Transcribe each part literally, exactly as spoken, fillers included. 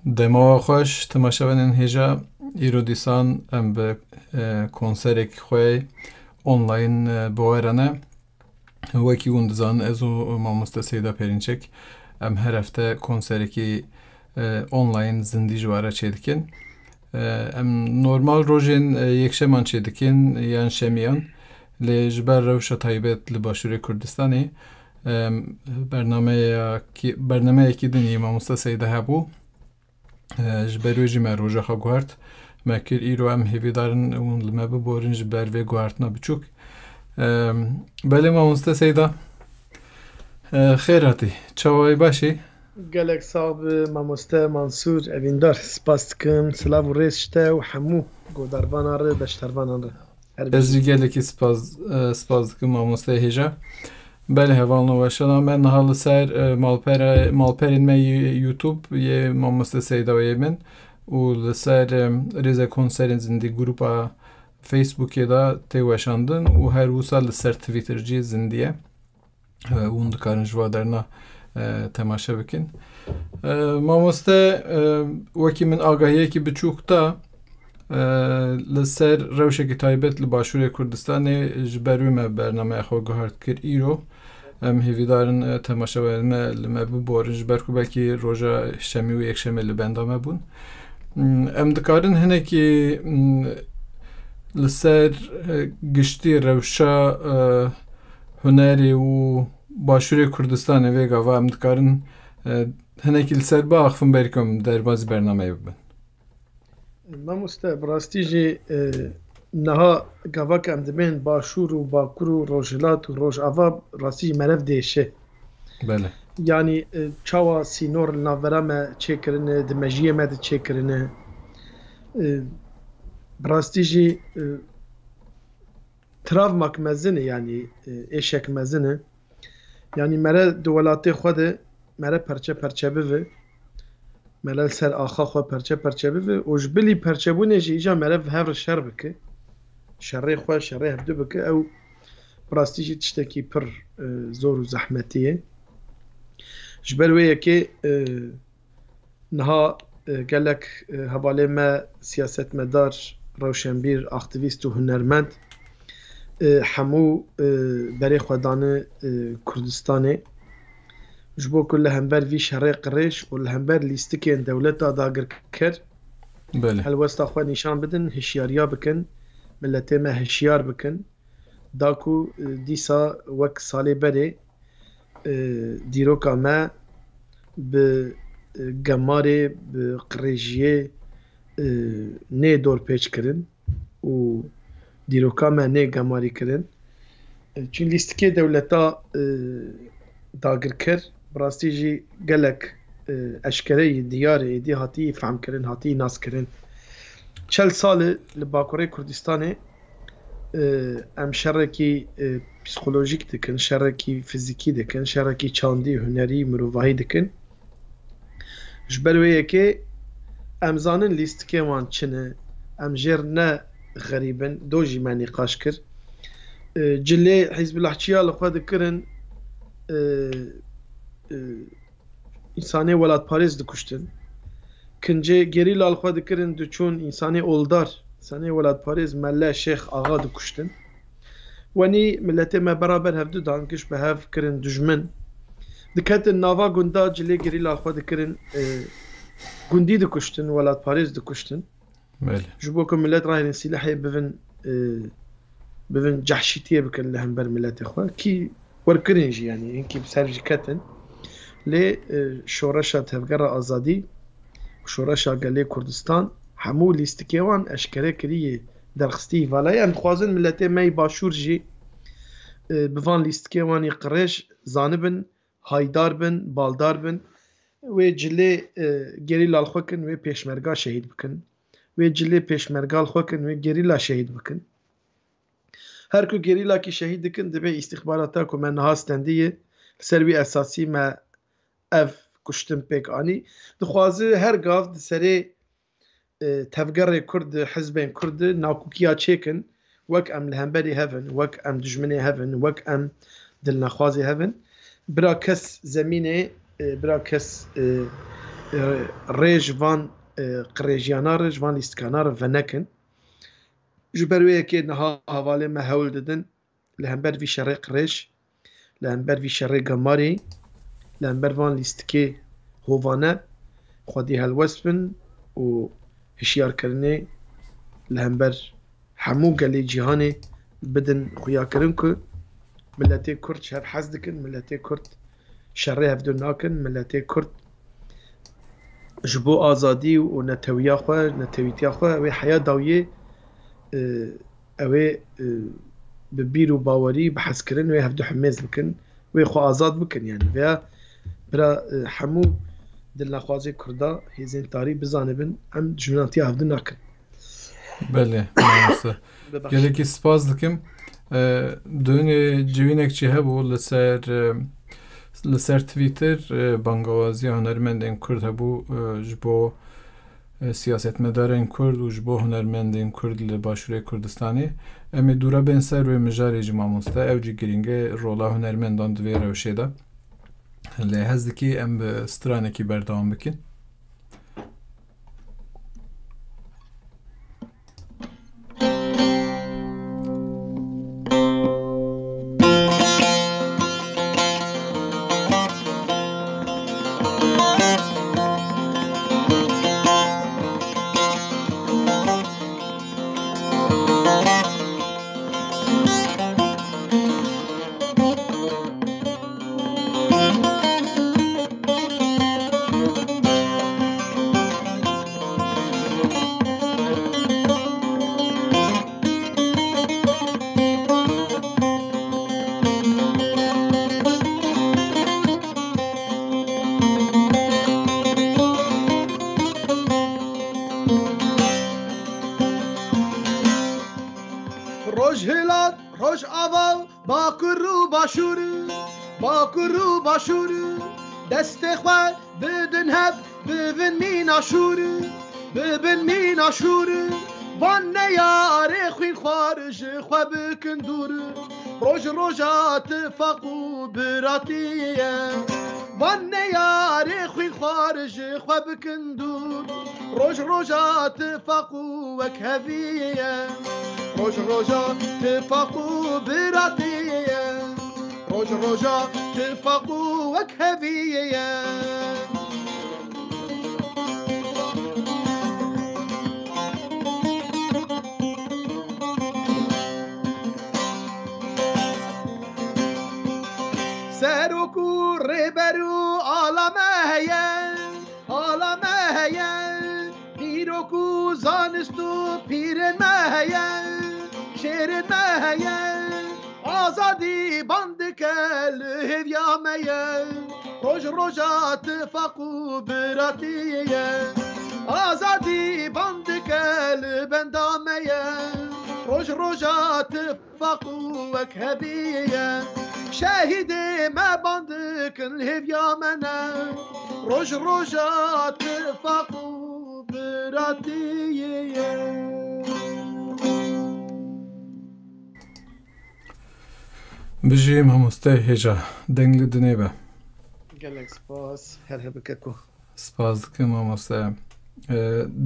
Dema we xweş, temaşevanên hêja, îro dîsan em bi, e, konserek xwe online, e, bi we re ne. Wekî hûn dizanin, ez û mamoste Seyda Perinçek, em her hefte konserekî, e, online zindî ji we re çêdikin. E, em normal rojên, e, yekşeman çêdikin yan şemiyan. Lê ji ber rewşa taybet li Başûrê Kurdistanê, e, bernameyekî, bernameyekî din yê mamoste Seyda hebû. E, ji ber wê jî me roja xwe guhart. Me kir îro, em hêvîdar in hûn li me biborin ji ber vê guhartina biçûk. E, belê mamoste Seyda, e, xêr hatî. Çawa yî, baş î? Gelek sax bi mamoste Mansûr, evîndar. Spas dikim. Silav û rêz ji te û hemû godarvanan re, beşdarvanan re. Her Ez jî bijî. gelekî spas, e, spas dikim mamoste hêja. Belê hevalno weşana me niha li ser, e, malpere-, malperên me yê YouTube yê mamoste Seyda û yê min û li ser, e, rêze konserên zindî grupa Facebookê de tê weşandin û her wisa li ser Twitter jî zindî ye. E, hûn dikarin ji va derna, e, temaşe bikin. E, mamoste, e, wekî min agahiyekî biçûk da, e, li ser rewşekî taybet li Başûrê Kurdistanê ji ber wê me bernameya xwe guhart kir îro. Em hêvîdar in, e, temaşevanên me li me biborin, ji ber ku belkî roja şemî û yekşemê li benda me bûn. Hmm, em dikarin hinekî, hmm, li ser, e, giştî rewşa, e, hunerê û Başûrê Kurdistanê vê gava em dikarin, e, hinekî li ser biaxivin, berî ku em derbazî bernameyê bibin. Mamoste, bi rastî jî, e, niha gava ku em dibên Başûr û Bakur û Rojhilat û Rojava, rastî jî merev diêşe. Belê. Yanî, e, çawa sînor li navbera me çêkirine, di mejiyê me de çêkirine. E, bi rastî jî, e, travmak mezin e, yanî, e, êşek mezin e. Yanî mere di welatê xwe de mere perçe perçe bive. Mere li ser axa xwe perçe perçe bive. Û ji bilî perçebûnê jî îca mere bi hev re şer bike. Şerê xwe, şerê hevdu bike. Ew bi rastî jî tiştekî pir, e, zor û zehmetî ye. Ji ber wê yekê, e, Niha, e, gelek, e, hevalê me, siyasetmedar, rewşenbîr, aktîvîst û hunermend, e, hemû, e, berê xwe dane, e, Kurdistanê. Ji bo ku li hember vî şerê qirêj û li hember lîstikên dewleta dagirker Belê. helwesta xwe nîşan bidin, hişyariya bikin, miletê me hişyar bikin. Da ku, e, dîsa wek salê berê, e, dîroka me bi, e, gemarê, bi qirêjiyê, e, nê dorpêç kirin û dîroka me nê gemarî kirin. E, çün lîstikê dewleta, e, dagirker, bi rastî jî gelek, e, eşkere yî, diyar e, êdî hatî fehmkirin, hatî naskirin. Çel sal e li Bakurê Kurdistanê, e, em şerekî, e, psîkolojîk dikin, şerekî fizîkî dikin, şerekî çandî, hunerî, mirovahî dikin. Ji ber wê yekê em zanin lîstikê wan çi ne, em jêr ne xerîb in, do jî me nîqaş kir. E, cilê Hîzbulahçiya li xwe dikirin, e, e, însanê welatparêz dikuştin. Kincê gerîla li xwe dikirin, diçûn însanê oldar, însanê welatparêz, mele, şêx, axa dikuştin. Wenî miletê me beraber hevdu dan, giş bi hev kirin dijmin. Diketin nava gunda, cilê gerîla li xwe dikirin, e, gundî dikuştin, welatparêz dikuştin. Belê. Ji bo ku milet rahêlin sîlehê bivin, e, bivin cehşîtiyê bikin li hember miletê xwe. Kî werkirin jî, yanî hinkî bi ser jî ketin. Lê, e, şoreşa Tevgera Azadî û şoreşa gelê Kurdistan hemû lîstikê wan eşkere kirî yê derxistî îvalayê. Em dixwazin miletê me yê Başûr jî, e, bi van lîstikê wan yê qirêj zanibin, haydar bin, baldar bin. Wê cilê, e, gerîla li xwe kin, wê pêşmerga şehîd bikin. Wê cilê pêşmerga li xwe kin, wê gerîla şehîd bikin. Her ku gerîlakî şehîd dikin, divê îstîxbarata ku me niha stendî ye, li ser wî esasî me ev kuştin pêk anî. Dixwaze her gav di serê, e, tevgerê Kurd, hizbên Kurd nakokiya çêkin, wek em li hemberî hev in, wek em dijminê hev in, wek em dilnexwazê hev in. Bira kes zemînê, e, bira kes, e, e, rê ji van, e, qirêjiyana re, ji van lîstikana re venekin. Ji ber wê yekê niha hevalên me hewl didin li hember vî şerê qirêj, li hember vî şerê gemarî, li hember van lîstikê hovane xwedî helwest bin û hişyarkirinê li hember hemû gelê cîhanê bidin xuyakirin ku miletê Kurd ji hev hez dikin, miletê Kurd şerê hevdû nakin, miletê Kurd ji bo azadî û netewiya xwe, netewîtiya xwe, wê heya dawiyê, e, ew ê, e, bi bîr û bawerî, bi hezkirin wê hevdu himêz bikin, wê xwe azad bikin. Yani veya bira, e, hemû dilnexwazê Kurda, hêzên tarî bizanibin, em dijminantiya hevdu nakin. Belê, mamoste. Bibexşe. Gelekî spas dikim. E, Dûnê civînek çi hebû li ser, e, li ser Twitter, e, bangawaziya hunermendên Kurd hebû, e, ji bo, e, siyasetmedarên Kurd û ji bo hunermendên Kurd li Başûrê Kurdistanê. Em ê dûra bên ser wê mijarê jî mamoste. Ew jî girîng e, rola hunermendan di vê rewşê de. Lê hez dikî em bi stranekî berdewam bikin. Rojhilat, Rojava, Bakur û Başûr, Bakur û Başûr, destê xwe bidin hev, bibin mîna şûr, bibin mîna şûr. Van neyarê xwînxwar ji xwe bikin dûr, roj roja tifaq û biratî ye. Van neyarê xwînxwar ji xwe bikin dûr, roj roja tifaq û wekhevî ye. Roj roja tifaq û biratî ye. Roj roja tifaq û wekhevî ye. Serok û rêber û ala me heye, ala me heye. Dîrok û zanist û pîrên me heye, şêrên me heye. Azadî bandike li hêviya me ye, roj roja tifaq û biratî ye. Azadî bandike li benda me ye, roj roja tifaq û wekhevî ye. Şehîdê me bandikin li hêviya me ne, roj roja tifaq û biratî ye. Bijî mamoste hêja, deng li dinê be. Gelek spas, her hebike ku. Spas dikim mamoste. E,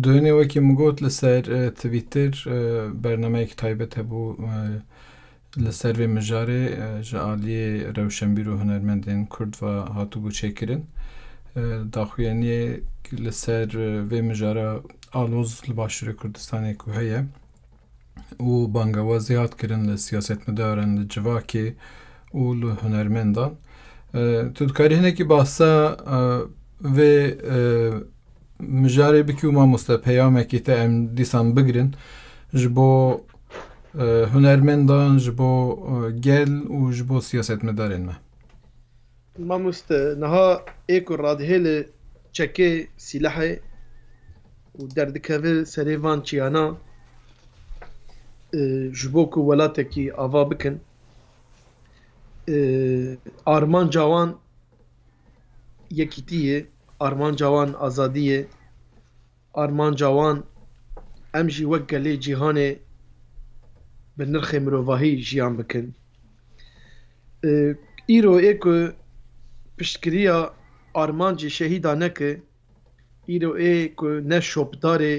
Dûnê wekî min got li ser, e, Twitter, e, bernameyek taybet hebû, e, li ser vê mijarê, e, ji aliyê rewşenbîr û hunermendên Kurd ve hatibû çêkirin. E, daxuyaniyê li ser, e, vê mijara aloz li Başûrê Kurdistanê ku heye, û bangewazî hat kirin li siyasetmedaran, li civakê û li hunermendan. E, tu dikarî hinekî bahsa, e, vê, e, mijarê bikî û mamoste peyamekî te em dîsan bigirin ji bo, e, hunermendan, ji bo, e, gel û ji bo siyasetmedarên me. Mamoste, niha ê ku radihêle çekê sîlehê û derdikeve serê van çiyana, e, ji bo ku welatekî ava bikin, e, armanca wan yekîtî ye, armanca wan azadî ye. Armanca wan, em jî wek gelê cîhanê bi nirxê mirovahî jiyan bikin. Îro ê ku piştgiriya armancê şehîda neke, îro ê ku ne şopdarê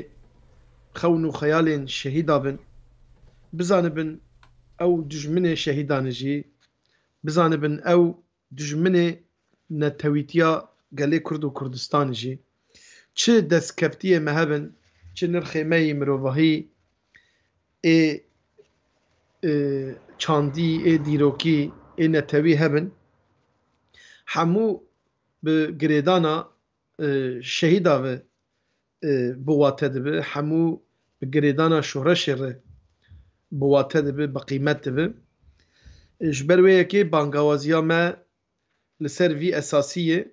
xewn û xeyalên şehîda bin, bizanibin ew dijminê şehîdan e jî, bizanibin ew dijminê netewîtiya gelê Kurd û Kurdistan jî. Çi destkeftiyê me hebin, çi nirxê me yî mirovahî, ê, ê çandî, ê dîrokî, ê netewî hebin, hemû bi girêdana, e, şehîda ve, e, bi wate dibe, hemû bi girêdana şoreşê re bi wate dibe, bi qîmet dibe. E, ji ber wê yekê bangawaziya me li ser vî esasî ye.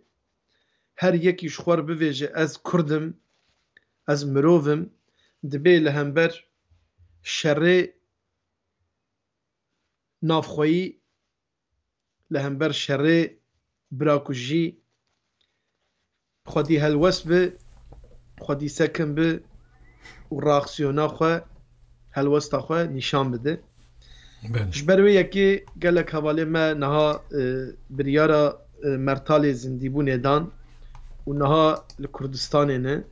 Her yekî ji xwe re bivêje, ez Kurd im, ez mirov im, dibê li hember şerê navxweyî, li hember şerê birakujî xwedî helwest bi, xwedî sekin bi û reaksiyona xwe, helwesta xwe nîşan bide. Belê. Ji ber wê yekê gelek hevalê me niha, e, biryara, e, mertalê zindîbûnê dan û niha li Kurdistanê ne.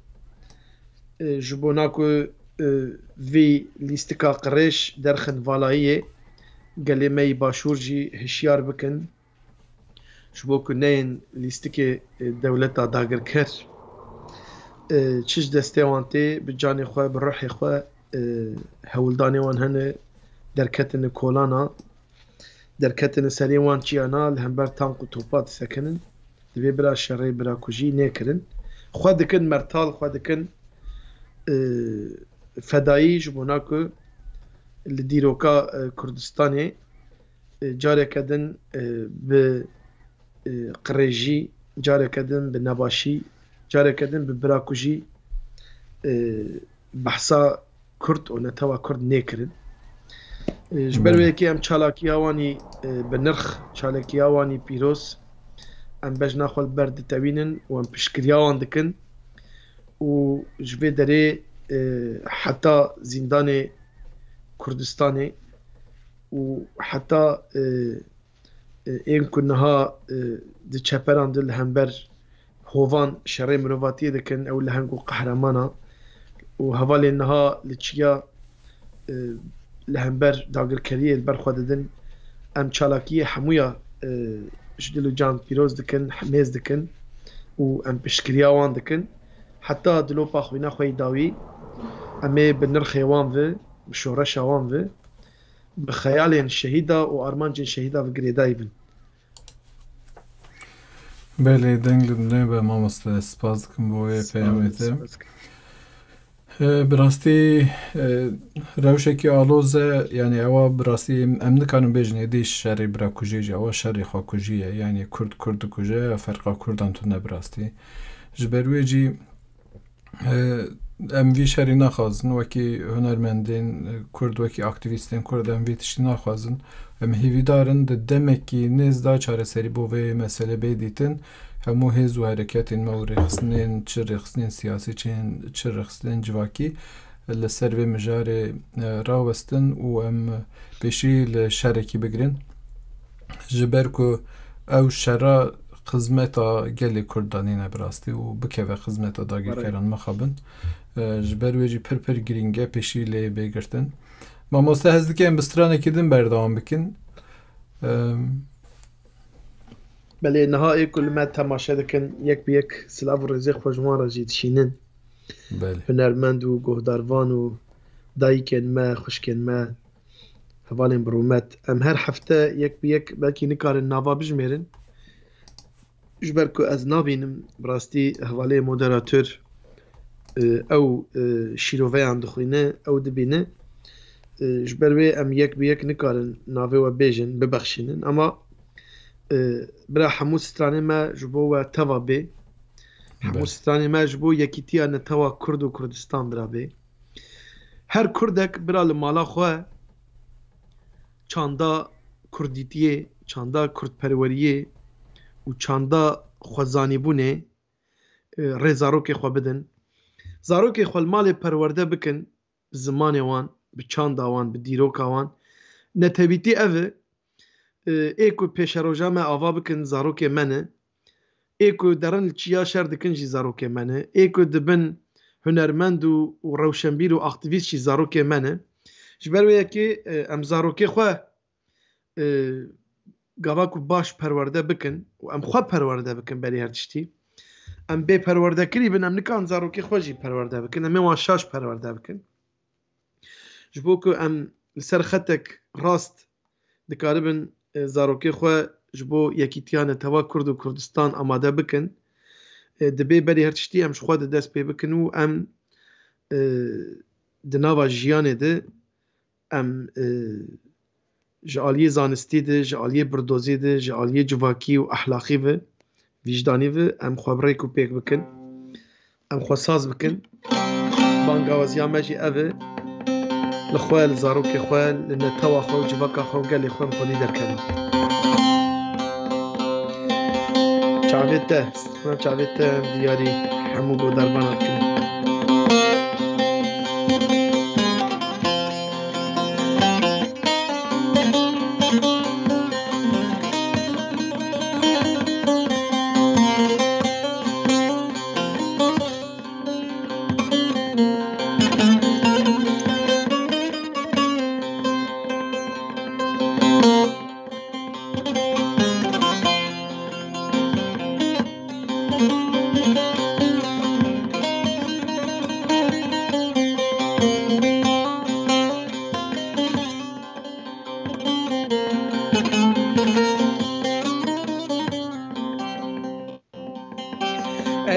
E, ji bona ku, e, vî lîstika qirêj derxin valayiyê, gelê me yî başûr jî hişyar bikin. Ji bo ku neyên lîstikê, e, dewleta dagirker, e, çi ji destê wan tê, bi canê xwe, bi ruhê xwe, e, hewldanê wan hene, derketine kolana, derketine serê wan çiyana, li hember tank û topa disekinin. Divê bira şerê, bira kujî nêkirin. Xwe dikin mertal, xwe dikin, e, fedayî ji bona ku li dîroka, e, Kurdistanê, e, careke din, e, bi, e, qirêjî, careke din bi nebaşî, careke din bi birakujî, e, behsa Kurd û netewa Kurd nêkirin. E, ji ber Belê. Wê yekê em çalakiya wanî, e, bi nirx, çalakiya wanî pîroz, em bejna xwe li ber ditewînin û em piştgiriya wan dikin û ji vê derê, e, heta zîndanê Kurdistanê û heta, e, e, ên ku niha, e, di çeperan de li hember hovan şerê mirovatiyê dikin, ew leheng û qehremana û hevalên niha li çiya, e, li hember dagirkeriyê li ber xwe didin. Em çalakiyê hemûya, e, ji dil û can pîroz dikin, mêz dikin û em piştgiriya wan dikin. Heta dilopa xwîna xwe yî dawî em ê bi nirxê wan ve, bi şoreşa wan ve, bi xeyalên şehîda û armancên şehîda ve girêdayî bin. Belê, deng li dinê be mamoste, spas dikim bo wê Sağ peyamê olun, te. Spas dikim. E, bi rastî, e, rewşekî aloz e, yanî ewa bi rastî em, em nikarin bêjin êdî şerê birakujî jî, ewa şerê xwekujî ye. Yanî Kurd Kurd dikuje, ferqa Kurdan tune bi rastî. Ji ber wê jî, e, em vî şerî naxwazin, wekî hunermendên, e, Kurd, wekî aktîvîstên Kurd, em vî tiştî naxwazin. Em hêvîdar in di demekî nêz de çareserî bo vê meselê bê dîtin. Hemû hêz û hereketên me û rêxistinên, çi rêxistinên siyasî, çi, çi rêxistinên civakî li ser vê mijarê, e, rawestin û em pêşî li şerekî bigirin. Ji ber ku ew şera xizmeta gelê Kurd de nîne bi rastî û bikeve xizmeta dagirkeran mixabin. E, ji ber wê jî pir pir girîng e pêşî lê bê girtin. Mamoste, hez dike em bi stranekî din berdewam bikin. Em, Belê, niha ê ku li me temaşe dikin, yek bi yek silav û rêzê xwe ji wan re jî dişînin. Belê. Hunermend û guhdarvan û dayikên me, xwişkên me, hevalên bi rûmet. Em her hefte yek bi yek belkî nikarin nava bijmêrin. Ji ber ku ez nabînim, bi rastî hevalê moderator, e, ew, e, şîroveyan dixwîne, ew dibîne. E, ji ber wê em yek bi yek nikarin navê we bêjin, bibexşînin. Ama, e, bira hemû stranê me ji bo we teva bê. Hemû Belê. Stranê me ji bo yekîtiya netewa Kurd û Kurdistan bira bê. Her Kurdek bira li mala xwe çanda Kurdîtiyê, çanda Kurdperweriyê û çanda xwezanîbûnê, e, rê zarokê xwe bidin. Zarokê xwe li malê perwerde bikin, bi zimanê wan, bi çanda wan, bi dîroka wan. Netewîtî ev e, e, ê ku pêşeroja me ava bikin, zarokê me ne. ê ku derin li çiya şer dikin jî zarokê me ne. Ê ku dibin hunermend û, û rewşenbîr û aktîvîst jî zarokê me ne. Ji ber wê yekê, e, em zarokê xwe, e, gava ku baş perwerde bikin û em xwe perwerde bikin berî her tiştî. Em bê perwerdekirî bin, em nikarin zarokê xwe jî perwerde bikin. Em ê wan şaş perwerde bikin. Ji bo ku em li ser xetek rast dikaribin, e, zarokê xwe ji bo yekîtiya netewa Kurd û Kurdistan amade bikin, e, dibê berî her tiştî em ji xwe de dest pê bikin û em, e, di nava jiyanê de em, e, ji aliyê zanistî de, ji aliyê birdozî de, ji aliyê civakî û ehlaqî ve, vîjdanî ve em xwe bi rêk û pêk bikin. Em xwe saz bikin. Bangawaziya me jî ev e. Li xwe, li zarokê xwe, li netewa xwe û civaka xwe û gelê xwe em xwedî derkevin. Çavê te, çavê te em diyarî hemû godarvana dikin.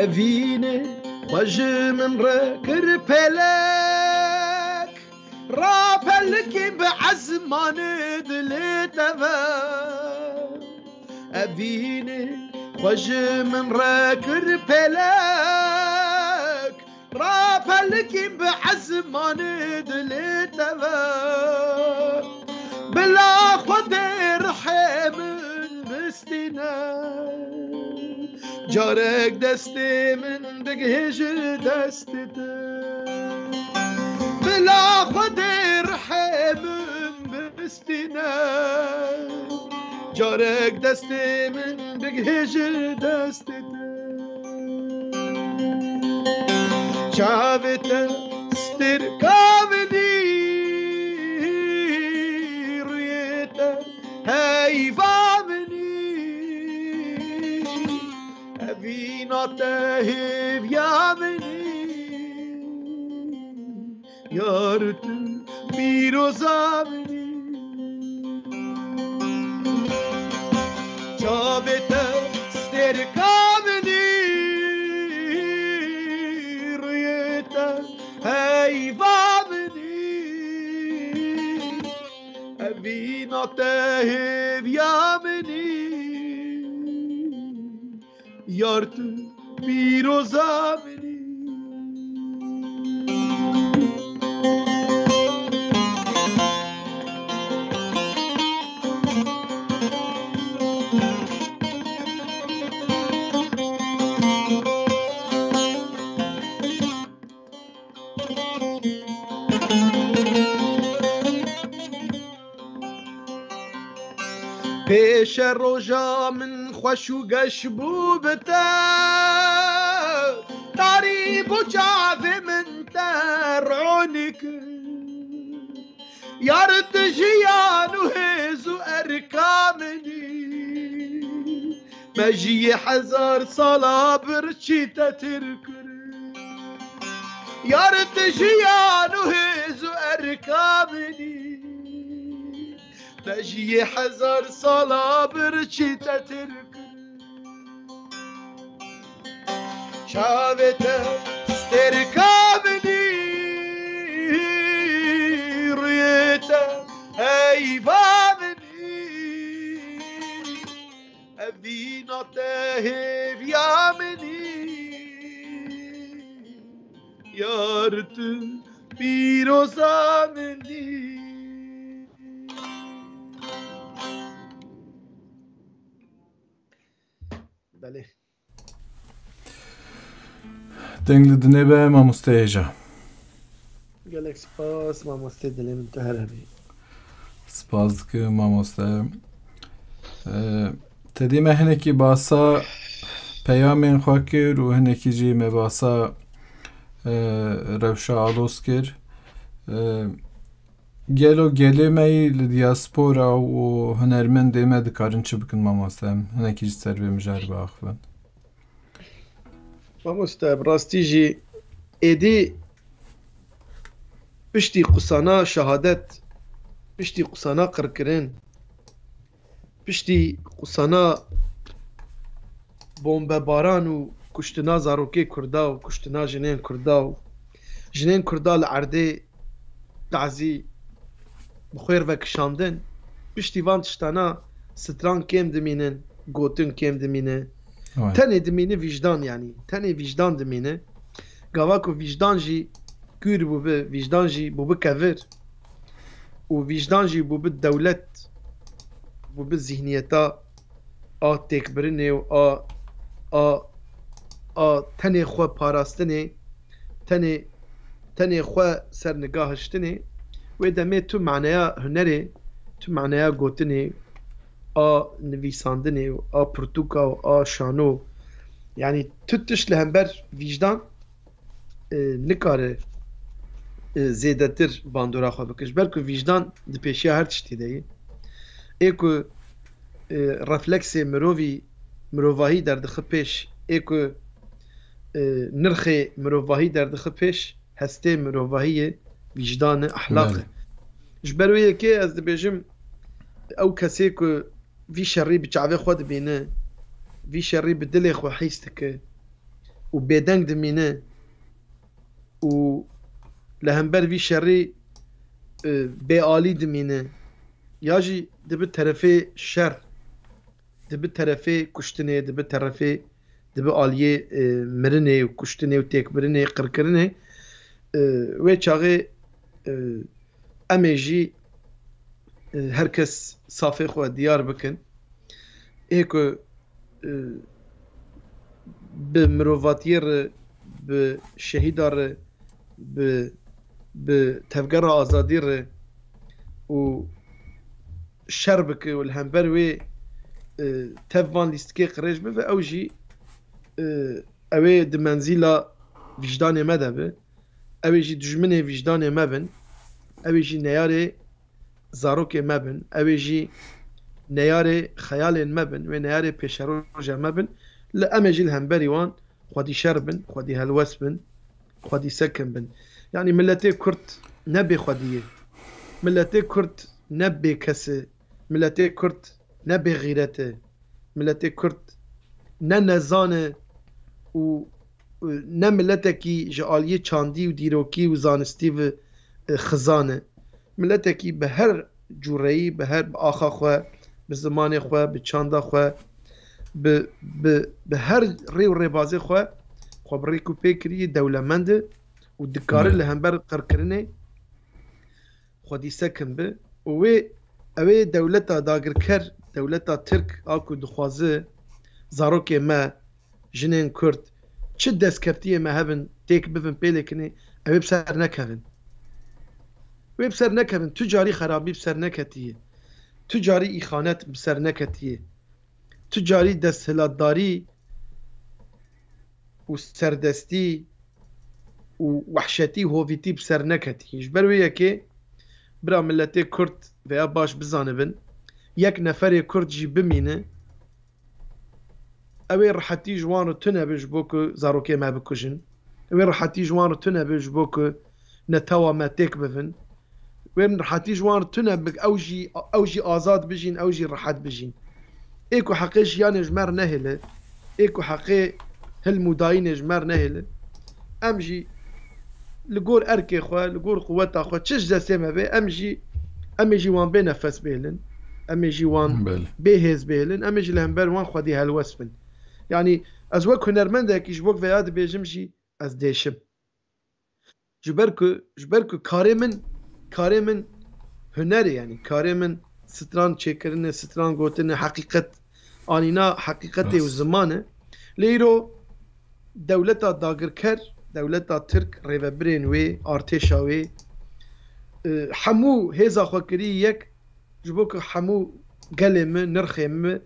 Evînê xwe ji min re kir pelek, rapelikî bi ezmanê dilê te ve. Evînê xwe ji min re kir pelek, rapelikî bi ezmanê dilê te ve. Bila Xwedê rihê min bistîne, carek destê min bigihêje destê te. Bila Xwedê rihê min bistîne, carek destê min bigihêje destê te. Çavê te stêrka min î, rûyê te heyva min î, evîna te hêviya min î, yar tu pîroza min î. Çavê te stêrka min î, rûyê te heyva min î, evîna te hêviya min î, yar tu pîroza min î. Pêşe roja min xweş û geş bû bi te, tarî bû çavê min te ronî kir. Yar tu jiyan û hêz û erka min î, mejiyê hezar sala birçî te tir kir. Yar tu jiyan û hêz û erka min î, mejiyê hezar sala birçî te tir kir. Çavê te stêrka min î, rûyê te heyva min î, evîna te hêviya min î, yar tu pîroza min î. Belê. Deng li dinê be mamoste hêja. Gelek spas mamoste, dilê min tu her hebî. Spas dikim mamoste. Ee, te dî me hinekî basa Peyamên xwe kir û hinekî jî me basa, e, rewşa Alos kir. E, gelo gelê me yî li diaspora û hunermendê me dikarin çi bikin, mamoste? Em hinekî ji ser vê mijarê biaxivin. Mamoste, bi rastî jî êdî piştî qusana şehadet, piştî qusana qirkirin, piştî qusana bombebaran û kuştina zarokê Kurda û kuştina jinên Kurda û jinên Kurda li erdê tazî bi xwêr ve kişandin, piştî van tiştana stran kêm dimînin, gotin kêm dimîne. Tenê dimîne vîjdan, yanî tenê vîjdan dimîne. Gava ku vîjdan jî kûr bûbe, vîjdan jî bûbe kevir û vîjdan jî bûbe dewlet, bûbe zihniyeta a têkbirinê û a, a, a tenê xwe parastinê, tenê, tenê xwe ser nigahiştinê. Wê demê tu maneya hunerê, tu maneya gotinê, a nivîsandinê û a pirtûka û a şano, yanî tu tişt li hember vîjdan, e, nikare, e, zêdetir bandora xwe bike. Ji ber ku vîjdan di pêşiya her tiştî de ye. Ê ku, e, refleksê mirovî, mirovahî derdixe pêş, ê ku, e, nirxê mirovahî derdixe pêş, hestê mirovahiyê vîjdan e, ehlaq e. Belê. Ji ber wê yekê ez dibêjim, ew kesê ku vî şerî bi çavê xwe dibîne, vî şerî bi dilê xwe hîs dike, û bêdeng dimîne û li hember vî şerî, e, bêalî dimîne, ya jî dibi terefê şer, dibi terefê kuştinê, dibi terefê, dibi aliyê, e, mirinê û kuştinê û têkbirinê, qirkirinê, e, wê çaxê, e, em ê jî, e, her kes safê xwe diyar bikin. Ê ku, e, bi mirovatiyê re, bi şehîda re, bi, bi tevgera azadî re û şer bike û li hember wê, e, tev van lîstikê qirêj bibe, ew jî, e, ew ê di menzîla vîjdanê me de be. Ew ê jî dijminê vîjdanê me bin. Ew ê jî neyarê zarokê me bin. Ew ê jî neyarê xeyalên me bin. Wê neyarê pêşeroja me bin. Li em ê jî li hemberî wan xwedî şer bin, xwedî helwest bin, xwedî sekin bin. Yanî miletê Kurd ne bêxwedî ye. Miletê Kurd ne bêkes e. Miletê Kurd ne bêxîret e. Miletê Kurd ne nezan e û, û ne miletekî ji aliyê çandî û dîrokî û zanistî ve, e, xizan e. Miletekî bi her cûreyî, bi her, bi axa xwe, bi zimanê xwe, bi çanda xwe, bi, bi, bi her rê û rêbazê xwe, xwe bi rêk û pê kiriye, dewlemend e û dikare li hember qirkirinê xwedî sekin bi û wê, ew ê dewleta dagirker, dewleta Tirk a ku dixwaze zarokê me, jinên Kurd, çi destkeftiyê me hebin, têk bibin pêlêkinê, ew ê bi ser nekevin. Wê bi ser nekevin. Tu carî xerabî bi ser neketiye. Tu carî îxanet bi ser neketiye. Tu carî desthilatdarî û serdestî û wehşetî, hovîtî bi ser neketî. Ji ber wê yekê bira miletê Kurd veya baş bizanibin, yek neferê Kurd jî bimîne, ew ê rihetî ji wan re tune be ji bo ku zarokê me bikujin. Ew ê rihetî ji wan re tune be ji bo ku netewa me têk bibin. Wê rihetî ji wan re tune be, ew jî, ew jî azad bijîn, ew jî rihet bijîn. Ê ku heqê jiyanê ji me re nehêle, ê ku heqê hilm û dayînê ji me re nehêle, em jî li gor erkê xwe, li gor quweta xwe, çi ji destê me bê, em jî, em ê jî wan bê nefes bihêlin, em ê jî wan Belê. bê hêz bihêlin, em ê jî li hember wan xwedî helwest bin. Yanî ez wek hunermendekî ji bo vêya dibêjim jî ez dêşim. Ji ber ku, ji ber ku karê min, karê min hunerê, yanî karê min stran çêkirinê, stran gotinê, heqîqet anîna, heqîqetê û Rast. ziman e. Lê îro dewleta dagirker, dewleta Tirk, rêvebirên wê, artêşa wê, e, hemû hêza xwe kirî yek, ji bo ku hemû gelê min, nirxê min,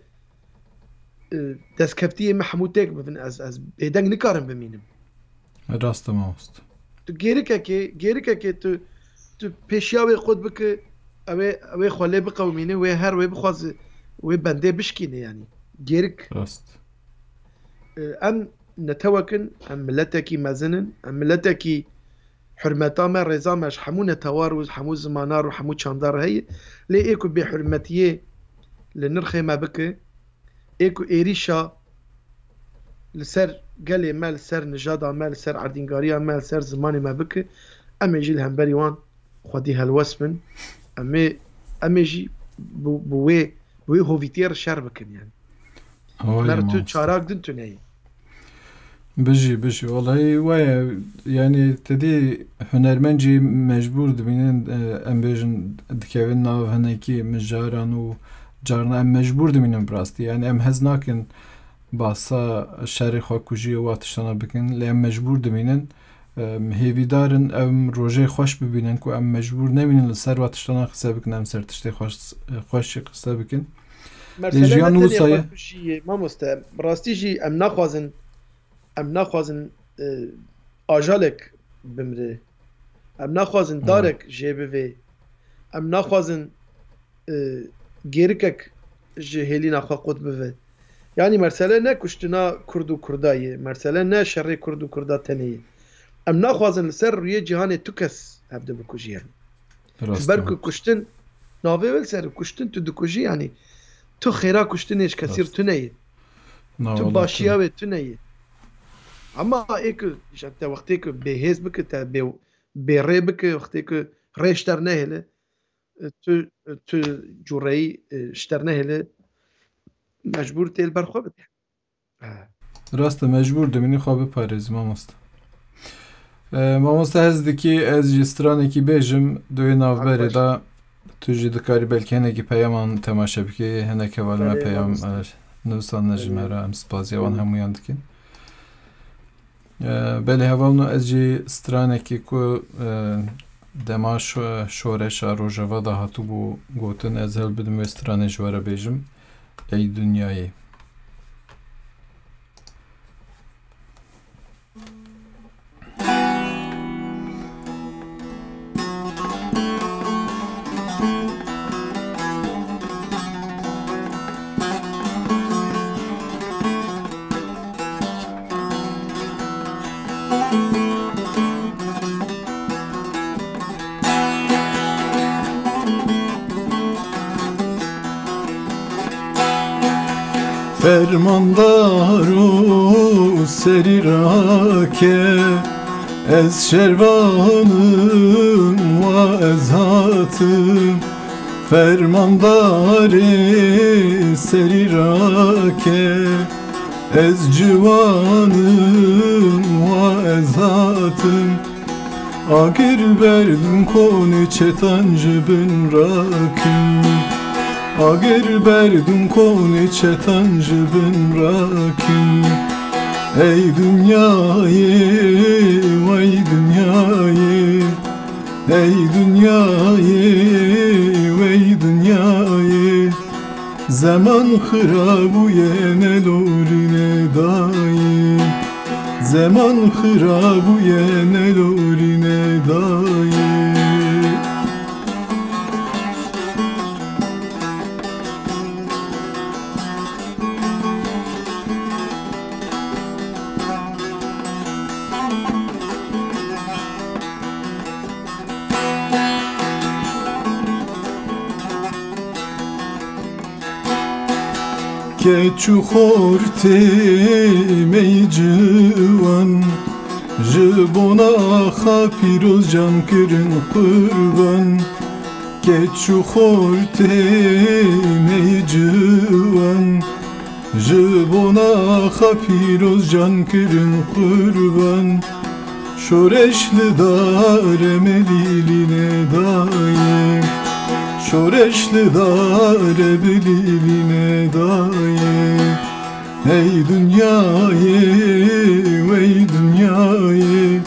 destkeftiyê me hemû têk bibin, ez, ez bêdeng nikarim bimînim. Rast e mamoste. Tu gêrikekê, gêrikekê tu, tu pêşiya wê qut bike, ew ê, ew ê xwe lê biqewimîne, wê her wê bixwaze, wê bendê bişkîne yanî. Gêrik. Rast. E, em netewek in, em miletekî mezin in, em miletekî hurmeta me, rêza me ji hemû netewar û hemû zimana û hemû çanda re heye. Lê ê ku bêhurmetiyê li nirxê me bike, ê ku êrîşa li ser gelê me, li ser nijada me, li ser erdîngariya me, li ser zimanê me bike, em ê jî li hemberî wan xwedî helwest bin. Em ê, em ê jî bi, bi wê, bi wê hovîtiyê re şer bikin yani. Mer tu çarak din tu neyê. Bijî, bijî. Wellahî waya, yani te dî hunermend jî mecbûr dimînin, e, em bêjin dikevin nav hinekî mijaran û carna em mecbûr dimînin bi rastî. Yani em hez nakin basa şerê xwekujiyê wa tiştana bikin, lê em mecbûr dimînin. Em hêvîdar in em rojê xweş bibînin ku em mecbûr nemînin li ser wa tiştana qise bikin, em ser tiştê xweş, xweş jî qise bikin. Lê jiyan wisa ye. Mamoste, bi rastî jî em naxwazin, em naxwazin, e, ajalek bimre. Em naxwazin darek jê bivê. Em naxwazin, e, gêrikek ji hêlîna xwe qut bive. Yanî mesele ne kuştina Kurd û Kurda ye. Mesele ne şerê Kurd û Kurda tenê ye. Em naxwazin li ser rûyê cîhanê tu kes hevdu bikujî yani. Ji ber ku kuştin navê wê li ser kuştin tu dikujî yani. Tu xêra kuştinê ji kesî re tune ye. Tu başiya wê tune ye. Ama ê ku, işte, wextê ku bêhêz bike, te bê, bêrê bike, wextê ku rê ji te re nehêle, e, tu, tu cureyî, e, ji te re nehêle, mecbûr tê li ber xwe bide. Rast e, mecbûr dimînî xwe biparêzî mamoste. E, mamoste, hez dikî ez jî stranekî bêjim, di wê navberê de tu jî dikarî belkî hinekî peyaman temaşe bikî, hinek hevalê me peyam, e, nivîsandine ji me re, em spaziya wan hemûyan dikin. E, belê hevalno, ez jî stranekî ku, e, dema şo-, şoreşa Rojava de hatibû gotin, ez hewlbidim wê stranê ji we re bêjim. Ey dinyayê. Fermandaro serî rake, ez şervanim wa ez hatim. Fermandarê serî rake, ez ciwanim wa ez hatim. Agir berdim konê çetan ji bin rakim. Agir berdim konê çetan ji bin rakim. Ey dinyayê, wey dinyayê. Ey dinyayê, wey dinyayê. Zeman xirabûye, nelorîne dayê. Zeman xirabûye, nelorîne dayê. Keç û xortê me yî ciwan, ji bona axa pîroz can kirin qurban. Keç û xortê me yî ciwan, ji bona axa pîroz can kirin qurban. Şoreş li dare me lîlîne dayê. Şoreş li dare bi lîlîne dayê. Ey dinyayê, wey dinyayê.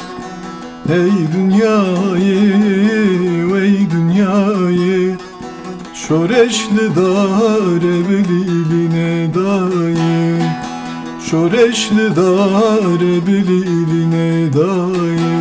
Ey dinyayê, wey dinyayê. Şoreş li dare bilîlîne dayê. Şoreş li dare bilîlîne dayê.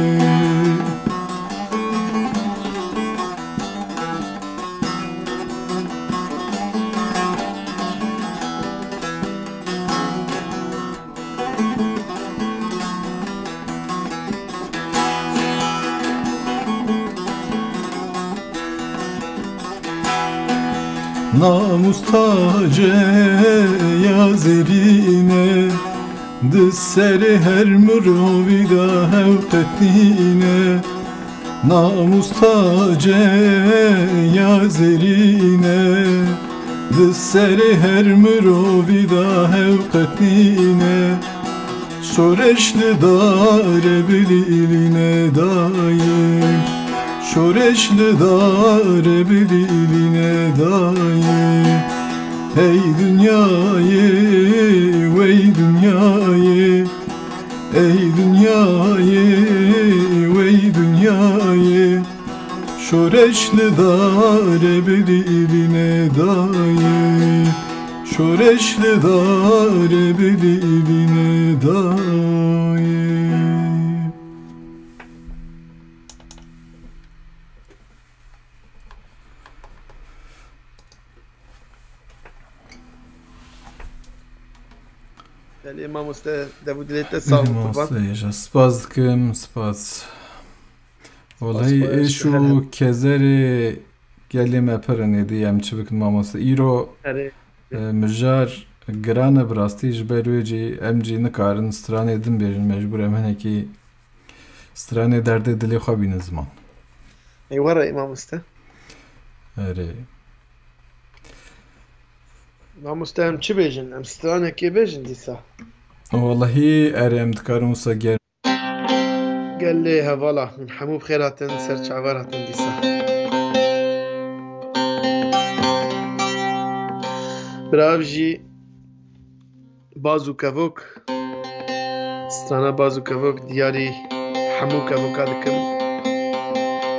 Namûs tace ya zerîne, di serê her mirovî de hew qet nîne. Namûs tace ya zerîne, di serê her mirovî de hew qet nîne. Şoreş li dare bilîlîne dayê. Şoreş li dare bilîlîne dayê. Hey dinyayê, wey dinyayê. Ey dinyayê, wey dinyayê. Şoreş li dare bilîlîne dayê. Şoreş li dare bilîlîne dayê. Belê mamoste, dev û dilê te sax û qurban. Mamoste, spas dikim, spas. Wellahî, spas, êş û kezerê gelê me pir in, êdî em çi bikin mamoste. Îro, erê, e, mijar giran e bi rastî, ji ber wê jî em jî nikarin stranê din bêjin, mecbûr em hinekî stranê derdê dilê xwe bînin ziman. Ê were, mamoste. Erê. Mamoste, em çi bêjin? Em stranekê bêjin dîsa. Wellahî, erê, em dikarin wisa ger- Gelê hevala, hûn hemû bi xêr hatin, ser çavar hatin dîsa. Bira, ev jî Baz û kevok. Strana baz û kevok diyarî hemû kevoka dikim.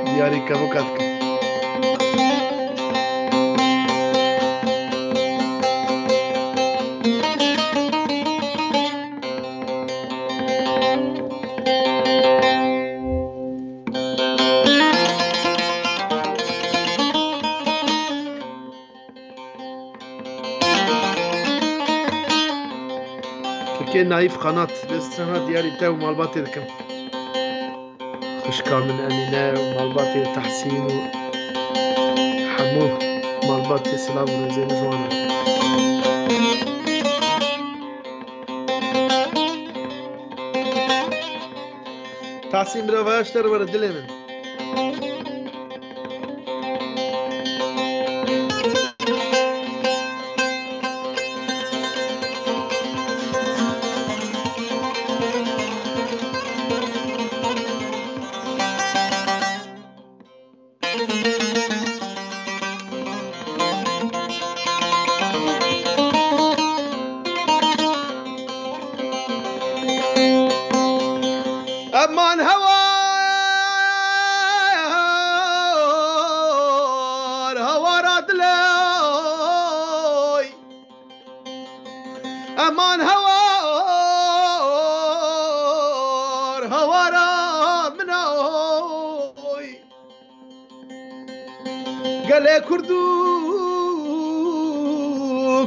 Diyarî kevoka dikim. Tirkê Naîf Xanat, bi strana diyarî te û malbatê dikim. Xwişka min Emîne û malbatê Tehsîn û hemû malbatê silav û rêzê min ji wan re. Tahsîn, bira, vayaş te re were dilê min. Eman hewar, hewara dilê. Eman hewar, hewara min oy. Gelê Kurd û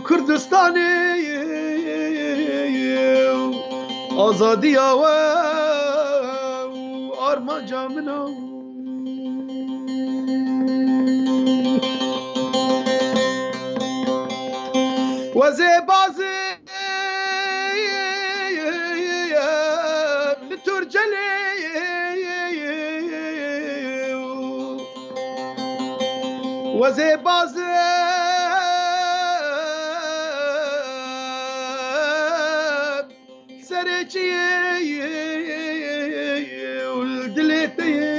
Kurdistanê, azadiya we û armanca min o. Wezê bazê li Turcelê, wezê bazê serê çiyê û li dilê te ye.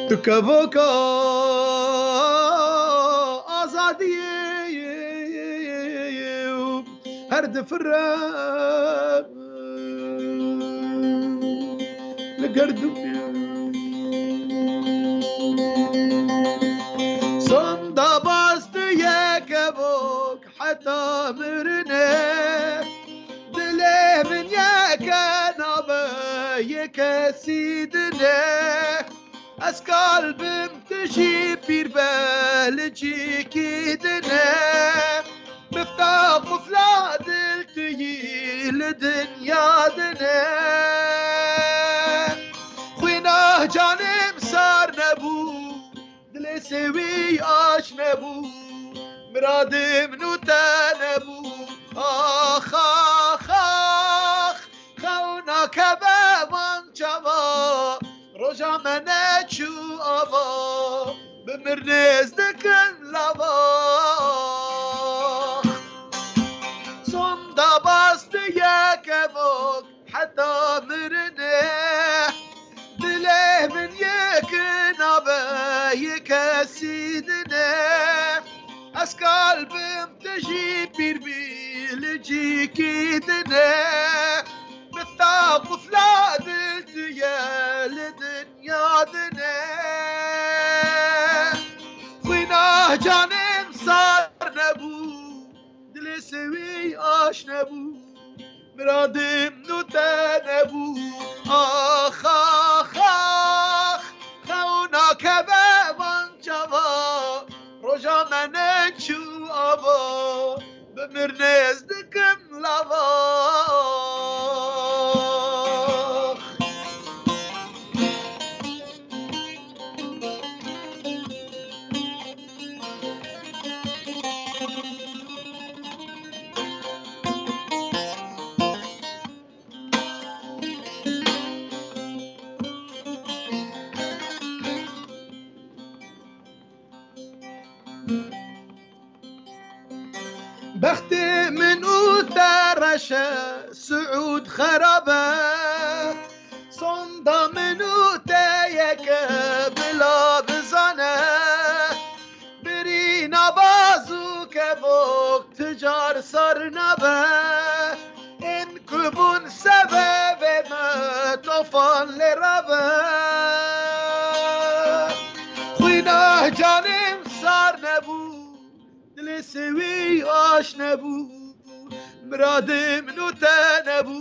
Tu kevoka azadiyê û her difire li gerdûnê. Ke nabe yê kesî dine, ez kalbim tu jî pîr be li cîkî dine. Mifta qufla dil tu yî li dinya dine. Xwîna canê min sar nebû, dilê sêwî aş nebû, miradê min û te nebû. Ax, ax, ax, xew nakeve van çava, roja me neçû ava, bi mir nêz dikin lava. Sonda bas diye kevok, heta mirinê. Dilê min yek nabe yê kesî dine. Ez kalbim tu jî pîr bî li cîkî dine. Mifta qufla dil tu ye li dinya dine. Xwîna canê min sar nebû, dilê sêwî aş nebû, miradê min û te nebû. Ax, ax, ax, xew nakeve van çava, roja me neçû ava, bi mir nêz dikim lava. Bextê min û te reş e, Siûd xerab e. Sonda min û te yek e, bila bizane. Birîna baz û kevok ti car sar nabe. Ên ku bûn sebebê me tofan lê rabe. Xwîna canê min sar nebû, dilê sêwî aş nebû, miradê min û te nebû.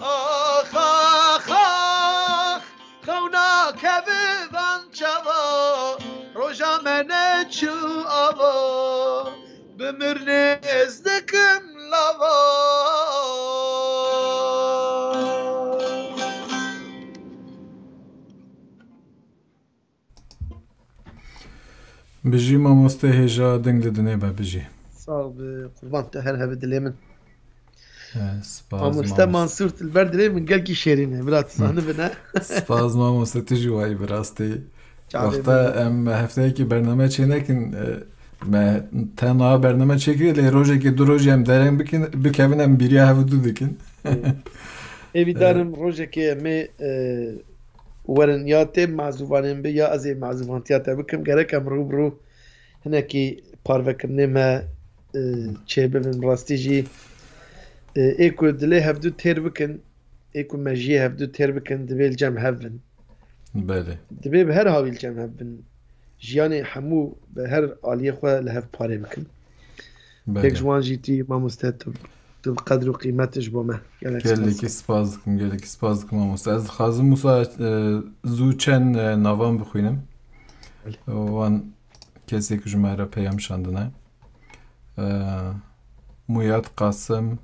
Ax, ax, ax, xew nakeve van çava, roja me neçû ava, bi mir nêz dikim lava. Bijî mamoste hêja deng li dinê be, bijî. Sağ ol, bi qurban te her hebe dilê min. Eh, spas Mamoste mamoste. Mansur Dilber dilê min gelkî şêrîn e, bira tu zanibine. Spas mamoste, tu jî wayî bi rastî. Çavê Wexta min. Em hefteyekî bername çênekin, eh, me tenha bername çêkirî, lê rojekê du rojê em dereng bikin, bikevin em bîriya hev du dikin. Ê, êvî darim rojekê em ê, eh, werin ya tê mazûvanên bi ya ez ê mazûvantiya te bikim. Gerek em rû bi rû hinekî parvekirinê me, e, çêbibin. Rastî jî, e, ê ku dilê hevdû têr bikin, ê ku mejiyê hevdû têr bikin, divê li cem hev bin. Belê. Divê bi her hawî li cem hev bin. Jiyanê hemû bi her aliyê xwe li hev parê bikin. Belê. Yek ji wan jî tu yî mamoste, tu, tu bi qedr û qîmet ji bo me. Gelek spas Gelekî dikim. Spas dikim, gelekî spas dikim mamoste. Ez dixwazim wisa, e, zû çend, e, navan bixwînim. Belê. Wan kesê ku ji me re peyam şandine. E, Muyad Qasim,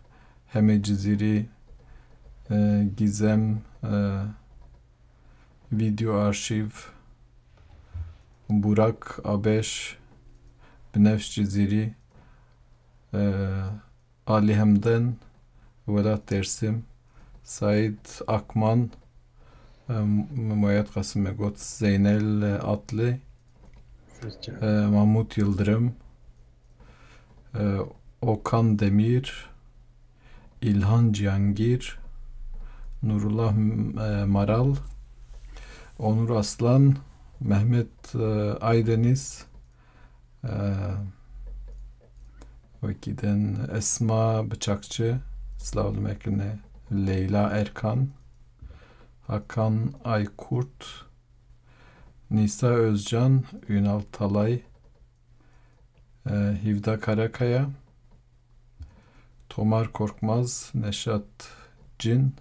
Hemê Cizîrî, e, Gîzem, e, Vîdeo arşîv, Burak Abeş, Binevş Cizîrî, e, Alî Hemden, Welat Dêrsim, Saîd Akman, e, Muayed Qasim me got, Zeynel Atli, Serçe. e, Mahmut Yildirim, e, Okan Demîr, İlhan Cihangir, Nurullah, e, Maral, Onur Aslan, Mehmet, e, Aydeniz, e, wekî din Esma Bıçakçı, silav li me kirine, Leyla Erkan, Hakan Aykurt, Nisa Özcan, Ünal Talay, e, Hivda Karakaya, Tomar Korkmaz, Neşat Cin,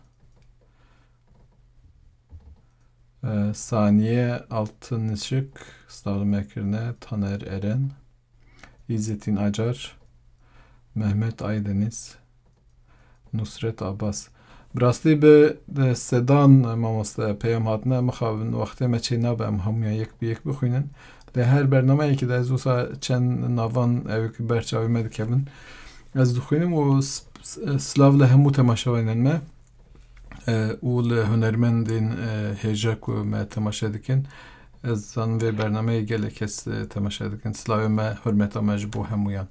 E, Saniye Altınışık, slavê me kirine, Taner Eren, İzzettin Acar, Mehmet Aydeniz, Nusret Abbas. Bi rastî bi, bi sedan mamoste peyam hatine, mixabin wextê me çê nabe em hemûyan yek bi yek bixwînin. Lê her bernameyekî de ez wisa çend navan ew ki ber çavê me dikevin. Ez dixwînim û s-, s-, silav li hemû temaşevanên me, e, û li hunermendên, e, hêja ku me temaşe dikin. Ez zanim vê bernameyê gelek kes, e, temaşe dikin. Silavê me, hurmeta me ji bo hemûyan.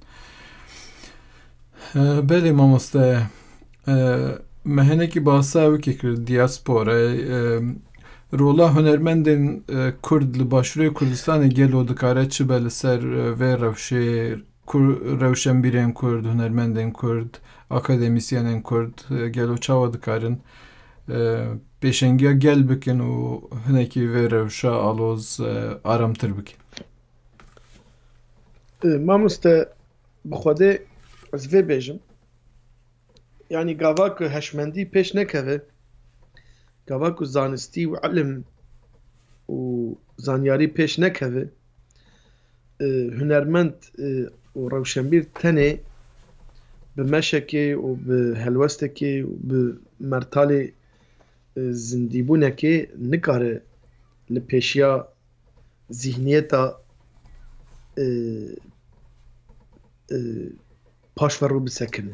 E, belê mamoste, e, me hinekî bahsa wekî kir, diaspora, e, rola hunermendên, e, Kurd li Başûrê Kurdistanê gelo dikare çi be li ser, e, vê rewşê Kur-, rewşenbîrên Kurd, hunermendên Kurd, akademîsyenên Kurd, e, gelo çawa dikarin, e, pêşengiya gel bikin û hinekî vê rewşa aloz, e, aramtir bikin? E, mamoste, bi Xwedê ez vê bêjim. Yanî gava ku heşmendî pêş nekeve, gava ku zanistî û ilim û zanyarî pêş nekeve, e, hunermend, e, û rewşenbîr tenê bi meşekê û bi helwestekê û bi mertalê, e, zindîbûnekê nikare li pêşiya zîhniyeta, e, e, paşverû bisekine.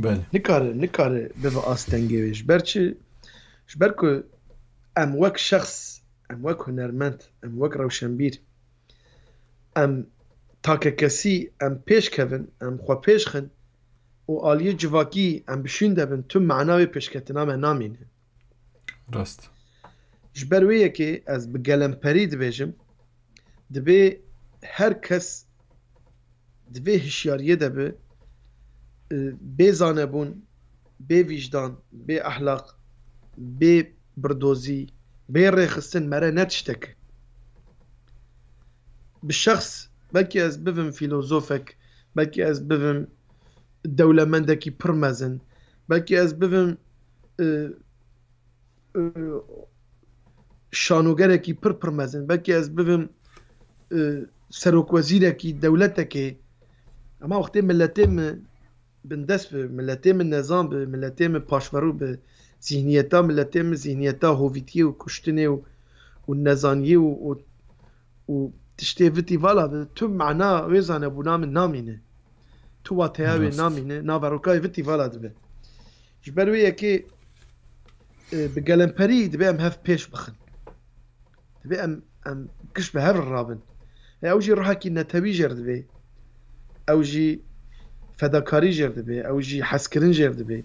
Belê. Nikare, nikare bibe astengê wê. Ji ber çi? Ji ber ku em wek şexs, em wek hunermend, em wek rewşenbîr, em takekesî, em pêş kevin, em xwe pêş xin û aliyê civakî em bi şûn de bin, tu mana wê pêşketina me namîne. Rast. Ji ber wê yekê ez bi gelemperî dibêjim, dibê her kes di vê hişyariyê de be, e, bê zanebûn, bê vîjdan, bê ehlaq, bê birdozî, bê rêxistin mere ne tiştek. Bi şexs, belkî ez bibim fîlozofek, belkî ez bibim dewlemendekî pir mezin, belkî ez bibim, e, e, şanogerekî pir pir mezin, belkî ez bibim, e, serokwezîrekî dewletekê. Ema wextê miletê min bindest bi, miletê min nezan bi, miletê min paşverû bi, zîhniyeta miletê min zîhniyeta hovîtiyê û kuştinê û, û nezaniyê û, û, û tiştê vitî vala bi, tu mana wê zanebûna min namîne. Tu wateya wê Rast. namîne, naveroka wê vitî vala dibe. Ji ber wê yekê, e, bi gelemperî dibe em hev pêş bixin. Dibe em, em giş bi hev re rabin. E, ew jî ruhekî netewî jêr dibe. Ew jî fedakarî jêr dibe. Ew jî hezkirin jêr dibe.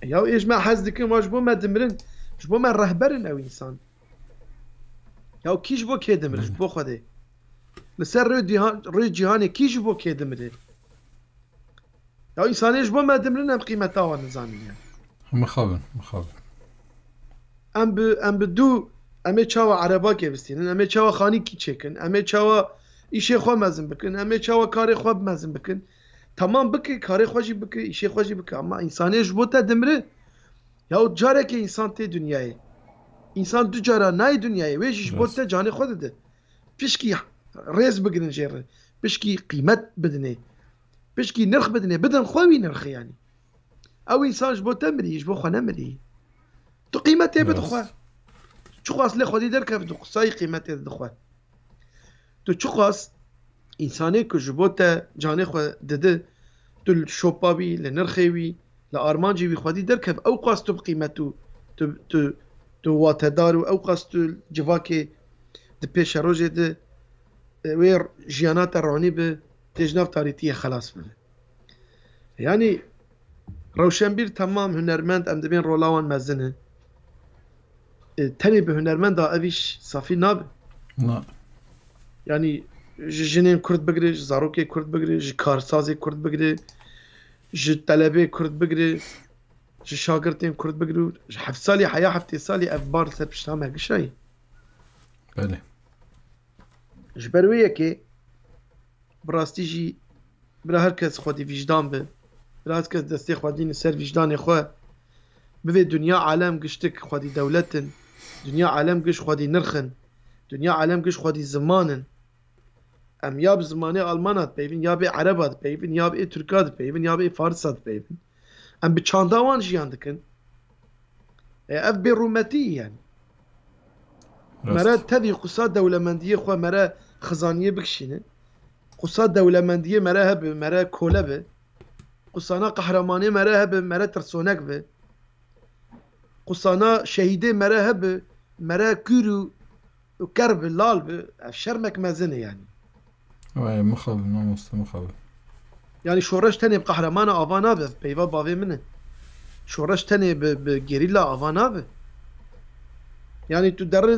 E, ya ê ji me hez dikin, wa ji bo me dimirin. Ji bo me rehber in ew însan. Ya kî ji bo kê dimire? Ji Belê. bo Xwedê. Li ser rê dihan-, rê cîhanê kî ji bo kê dimire? Ya însanê ji bo me dimirin, em qîmeta wan nizanin ya. Mixabin, mixabin. Em bi, em bi dû, em ê çawa erebakê bistînin, em ê çawa xanîkî çêkin, em ê çawa îşê xwe mezin bikin, em ê çawa karê xwe mezin bikin. Tamam bike, karê xwe jî bike, îşê xwe jî bike. Ama însanê ji bo te dimire, ya carekê însan tê dinyayê. Însan du cara nayê dinyayê, wê jî ji bo Rast. te canê xwe dide. Pişkî rêz bigrin jê re. Pişkî qîmet bidinê. Pişkî nirx bidinê. Bidin xwe wî nirxê yanî. Ew însan ji bo te mirî, ji bo xwe nemirî. Tu qîmetê bide Rast. xwe. Çiqas lê xwedî derkeve, tu qisayî qîmetê dide xwe. Tu çiqas însanê ku ji bo te canê xwe dide, tu li şopa wî, li nirxê wî, li armancê wî xwedî derkev, ew qas tu bi qîmet û tu, tu, tu watedar û ew qas tu civakê di pêşerojê de, e, wê jiyana te ronî bi, tê ji nav tarîtiyê xelas bibe. Yanî rewşenbîr temam, hunermend, em dibên rola wan mezin e. E, tenê bi hunermenda ev îş safî nabe. Na. Yanî ji jinên Kurd bigire, ji zarokê Kurd bigire, ji karsazê Kurd bigire, ji telebê Kurd bigire, ji şagirtên Kurd bigire û ji heft salî heya heftê salî ev bar li ser pişta me gişayî. Belê. Ji ber wê yekê bi rastî jî bira her kes xwedî vîjdan be. Bira her kes destê xwedî li ser vîjdanê xwe bivê dinya alem giştik xwedî dewlet in. Dinya alem giş xwedî nirx in. Dinya alem giş xwedî ziman in. Em ya bi zimanê Almana dipeyvin, ya bi Ereba dipeyvin, ya bi Tirka dipeyvin, ya bi Farisa dipeyvin. Em bi çanda wan jiyan dikin. E, ev bêrûmetî ye yani. Rast. Mere tevî qusa dewlemendiyê xwe mere xizaniyê bikişîne. Qusa dewlemendiyê mere hebe, mere kole be. Qusana qehremanê mere hebe, mere tirsonek be. Qusana şehîdê mere hebe, mere kûr û, û ker be, lal be. Ev şermek mezin e yani. Wayê, mixabin, mamoste, mixabin. Yani şoreş tenê bi qehremana ava nabe, peyva bavê min e. Şoreş tenê bi, bi gerîla ava nabe. Yani tu derri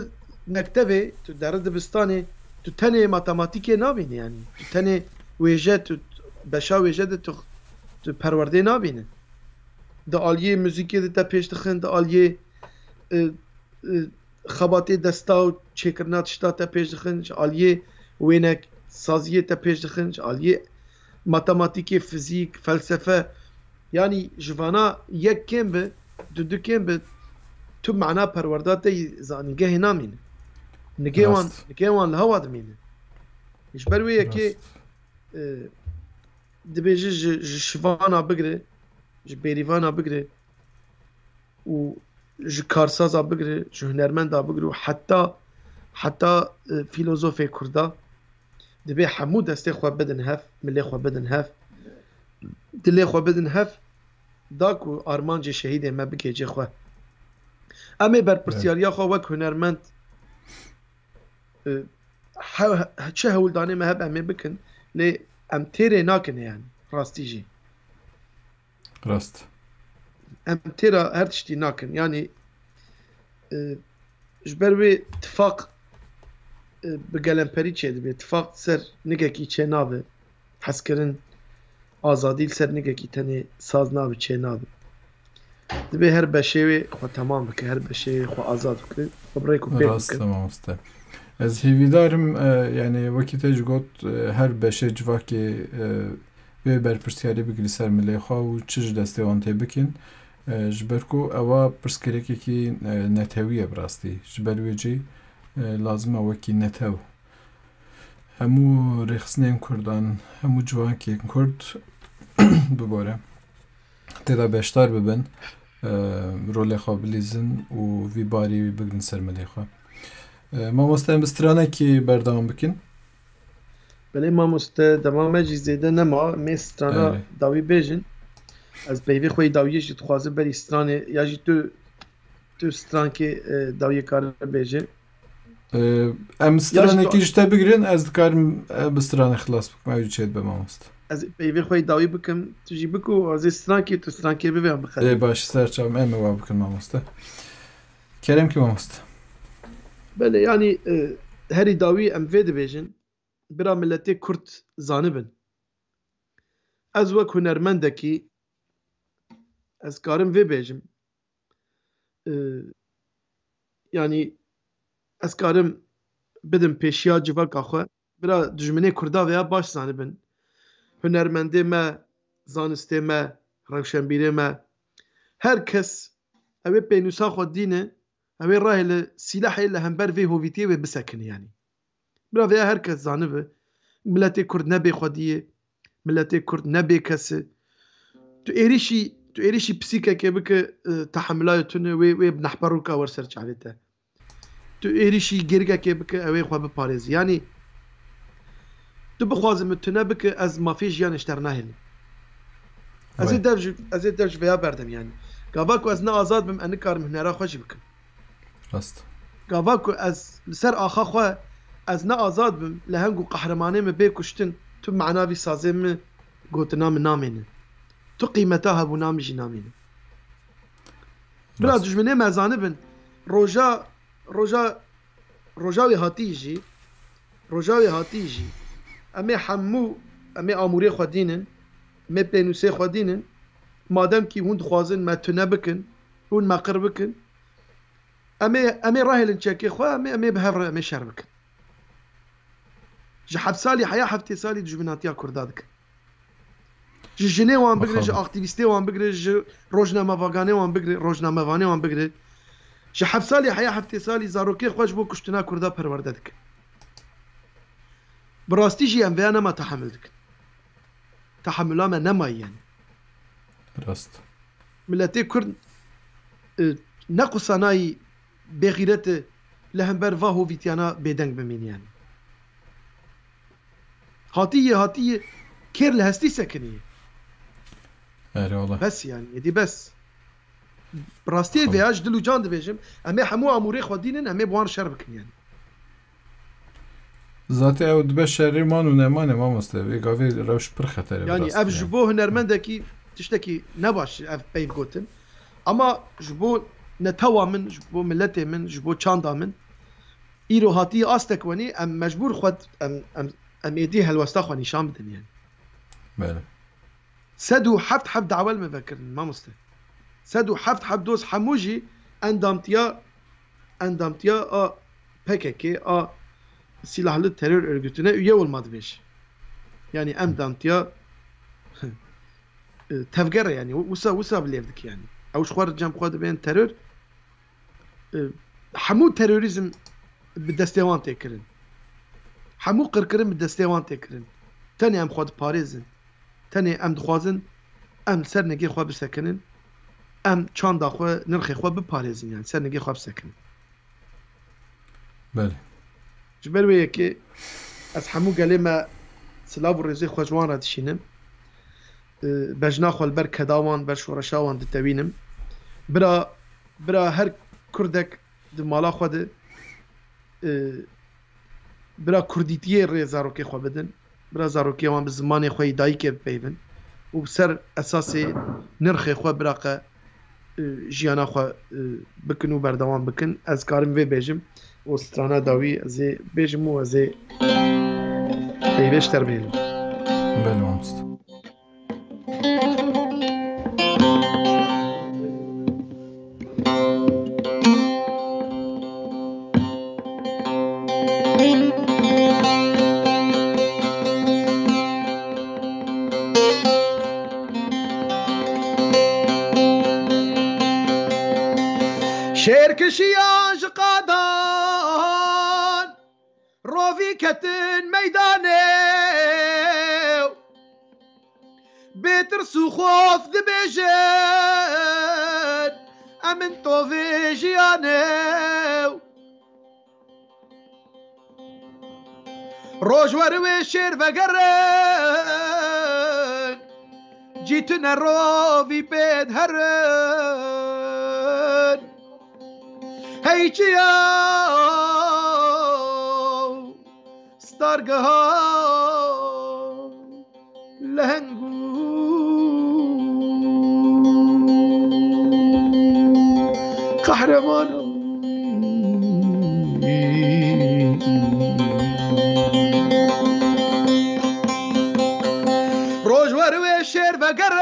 mektevê, tu derri dibistanê, tu tenê matematîkê nabînî yani. Tu tenê wêje, tu beşa wêje de tu, tu perwerdê nabînî. Di aliyê muzîkê de te pêş dixin, di aliyê, e, e, xebatê desta û çêkirina tişta te pêş dixin, ji aliyê wênek saziyê te pêş dixin, ji aliyê matematîkê, fizîk, felsefe. Yanî ji vana yek kêm bi, du du kêm bi, tu mana perwerda te yî zanîngehê namîne. Nigê wan, Rast. nigê wan li hewa dimîne. Ji ber wê yekê, Rast. e, dibêje ji, ji şivana bigire, ji bêrîvana bigire û ji karsaza bigire, ji hunermenda bigire û heta, heta, e, fîlozofê kurda, dibê hemû destê xwe bidin hev, milê xwe bidin hev, dilê xwe bidin hev, da ku armancê şehîdê me bike cê xwe. Em ê berpirsiyariya xwe wek hunermend, e, he-, he-, çi hewldanê me hebe em ê bikin, lê em têrê nakin yani, rastî jî. Rast. Em têra her tiştî nakin. Yanî, e, ji ber wê tifaq, e, bi gelemperî çêdibe. Tifaq ser nigekî çênabe. Hezkirin, azadî li ser nigekî tenê saz nabe, çênabe. Dibê her beşê wê xwe temam bike, her beşê wê xwe azad bike, xwe bi rêk û pêk Rast bike. e, mamoste. Ez hêvîdar im, e, yani wekî te jî got, e, her beşê civakê, e, wê berpirsiyarî bigirî ser milê xwe û çi ji destê wan tê bikin. E, ji ber ku ewa pirsgirêkekî, e, netewî ye bi rastî. Ji ber wê jî, e, lazim e wekî netew hemû rêxistinên Kurdan, hemû civakên Kurd bibore. Tê de beşdar bibin, e, rolê xwe bilîzin û vî barî bigrin ser milê xwe. E, mamoste, em bi stranekî berdewam bikin. Belê mamoste, dema me jî zêde nema, mê strana Erê. dawî bêjin. Ez peyvê xwe yî dawiyê jî dixwazim berî stranê, ya jî tu, tu strankê, e, dawiyê kare bêje. E, em stranekî ji te bigirin, ez dikarim, e, bi stranê xilas bikim, ew jî çêdibe mamoste. Ez peyvê xwe yî dawî bikim, tu jî biku, ez ê strankê, tu strankê bivê em bixelim. Ê baş, ser çav, em ê wa bikin mamoste. Kerem ki mamoste. Belê, yanî, e, herî dawî em vê dibêjin, bira miletê Kurd zanibin. Ez wek hunermendekî, ez karim vê bêjim. E, yanî, ez karim bidim pêşiya civaka xwe. Bira dijminê Kurda veya baş zanibin. Hunermendê me, zanistê me, rewşenbîrê me. Her kes ew ê pênûsa xwe dîne, ew ê rahêle sîlehê li hember vê hovîtiyê wê bisekine yanî. Bira veya her kes zanibe, miletê Kurd ne bêxwedî ye, miletê Kurd ne bêkes e. Tu êrîşî, tu êrîşî pisîkekê bike, e, tehemilaya tune wê, wê bi nehperûka wer ser çavê te. Tu êrîşî gêrgekê bike, ew ê xwe biparêzî. Yanî, tu bixwazî min tune bike, ez mafê jiyanê ji te re nahêlim. Ez ê Wê. dev ji, ez ê dev ji vêya berdim yanî. Gava ku ez ne azad bim, ez nikarim hunera xwe jî bikim. Rast. Gava ku ez li ser axa xwe, ez ne azad bim, leheng û qehremanê min bê kuştin, tu mana vî sazê min, gotina min namîne. Tu qîmeta hebûna min jî namîne. Bira Rast. dijminê me zanibin, roja, roja, roja wê hatî jî, roja wê hatî jî, em ê hemû, em ê amûrê xwe dînin, em ê pênûsê xwe dînin, madem kî hûn dixwazin me tune bikin, hûn me qir bikin, em ê, em ê rahêlin çekê xwe, em ê, em ê bi hev re, em ê şer bikin. Ji heft salî heya heftê salî dijminatiya Kurda dikin. Ji jinê wan bigire, ji Mixabin. aktîvîstê wan bigire, ji rojnamevaganê wan bigire, rojnamevanê wan bigire. Ji heft salî heya heftê salî zarokê xwe ji bo kuştina Kurda perwerde dikin. Bi rastî jî em vêya nema tehemil dikin. Tehemula me nemayî yani. Rast. Miletê Kurd, e, ne qusanayî bêxîret e li hember va hovîtiyana bêdeng bimîn yani. Hatî yê, hatî yê kêr li hestî sekinî. Erê wala. Bes yani, êdî bes. Bi rastiyê Xwe- vêya ji dil û can dibêjim, em ê hemû amûrê xwedî nin, em ê bi wan şer bikin yani. Zatê ew dibe şerê man û nemanê mamoste. Vê gavê rewş pir xeter e bi Yani rastî ev ji yani. Bo hunermendekî tiştekî ne baş ev peyv gotin. Ama ji bo netewa min, ji bo miletê min, ji bo çanda min, îro hatiye astek wenî, em mecbûr xwe, em, em, em êdî helwesta xwe nîşan bidin yani. Belê. Sed û heft heb dawa li me vekirin, mamoste. Sed û heft heb doz hemû jî endamtiya, endamtiya a P K K, a silahlı terör örgütüne üye olma dibêje. Yani endamtiya, e, tevger e yani. Wisa, wisa bi lêv dike yani. Ew ji xwe re cem xwe dibên terör. E, hemû terorîzm bi destê wan tê kirin. Hemû qirkirin bi destê wan tê kirin. Tenê em xwe diparêzin. Tenê em dixwazin em ser nigê xwe bisekinin. Em çanda xwe, nirxê xwe biparêzin, yani ser nigê xwe bisekinin. Belê. Ji ber wê yekê ez hemû gelê me silav û rêzê xwe ji wan re dişînim. E, bejna xwe li ber keda wan, ber şoreşa wan ditewînim. Bira, bira her kurdek di mala xwe de, e, bira kurdîtiyê rê zarokê xwe bidin. Bira zarokê wan bi zimanê xwe yî dayikê bipeyvin û bi ser esasê nirxê xwe bira qe, e, jiyana xwe, e, bikin û berdewam bikin. Ez karim vê bêjim û strana dawî ez ê bêjim û ez ê peyvê ji te re bihêlim. Belê mamoste. Şêrkişiyan ji qadan rovî ketin meydanê. Bê tirs û xof dibêjin, em in tovê jiyanê. Roj wer wê şêr vegerin, cî tune rovî pê diherin. Hey çiya stargeha leheng û qehreman. Roj wer wê şêr vegerin,